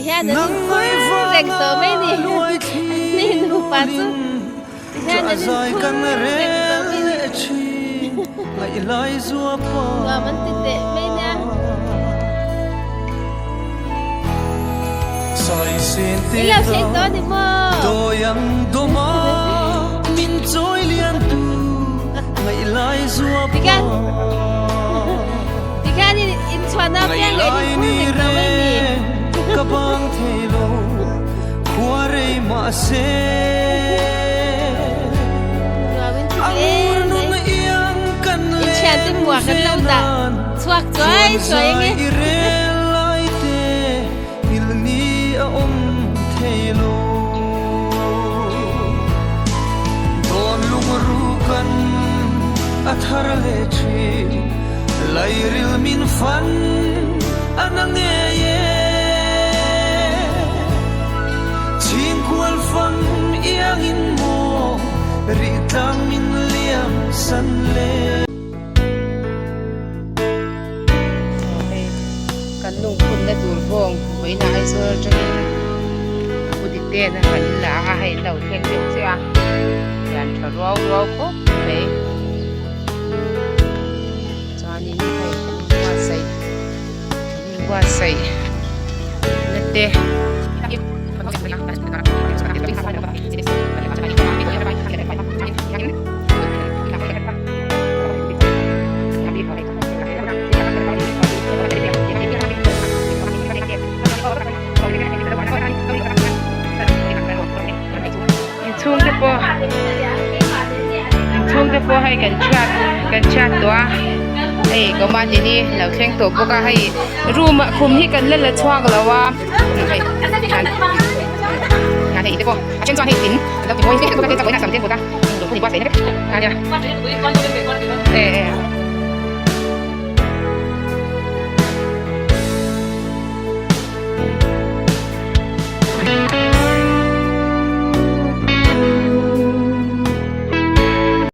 Tihian an inphur reng tawh mai ni. Ni nupa chu tihian an inphur reng tawh mai ni. Nuam an ti teh mai nia. I lo thleng tawh a ni maw? Tikhan tikhan in inchhuahna apiang leh in inphur reng tawh mai ni. Nuam in ti hle mai. Inthiante hmuah kan lo dah chhuak chuai chuai ange. Hei kan lungphunna tur bawng vawiinah Aizawl atangin a pu Dikte'n a han la a, hei an lo thleng deuh chiah a, hian tha ruau ruau khawp mai. Chuanin hei kan inbuatsaih kan inbuatsaih na te. Inchhung te pawh inchhung te pawh hei kan chhiat kan chhiat tawh a hei Goma nini lo thleng tawh bawk a hei room ah khum hi kan la la chhuak lo a hei hei te pawh a then chuan hei tin lo ti mawi